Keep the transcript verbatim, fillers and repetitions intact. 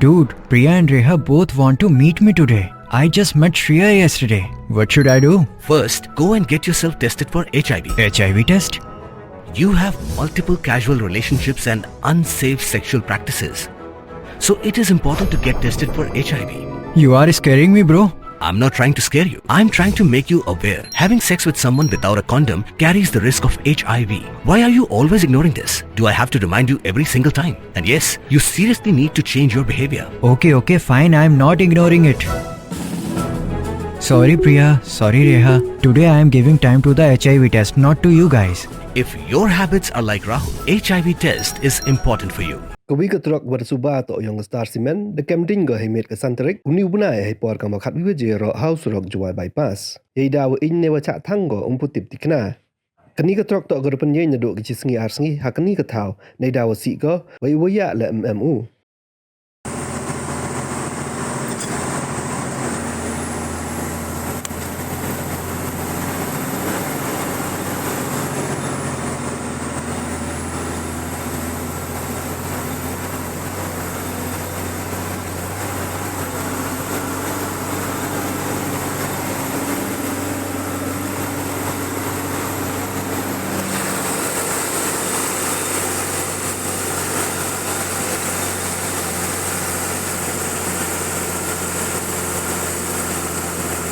Dude, Priya and Reha both want to meet me today. I just met Shreya yesterday. What should I do? First, go and get yourself tested for H I V. H I V test? You have multiple casual relationships and unsafe sexual practices. So it is important to get tested for H I V. You are scaring me, bro. I'm not trying to scare you. I'm trying to make you aware. Having sex with someone without a condom carries the risk of H I V. Why are you always ignoring this? Do I have to remind you every single time? And yes, you seriously need to change your behavior. Okay, okay, fine. I'm not ignoring it. Sorry, Priya. Sorry, Reha. Today I am giving time to the H I V test, not to you guys. If your habits are like Rahul, H I V test is important for you. Kawi ka truck wa da suba toh yong ka Star Cement, da kem ding ko hei miet ka san tarik, uni u bnai hei por ka ma khatwi waje roh ha u surok Jowai Bypass. Yei da wa ing ne wa chah thang ko, um pu tip tikna. Kani ka truck toh ka da pynyeng na do ki chi sngi ar sngi, ha kani ka thaw, nei da wa sih ko, wei wa ya le M M U.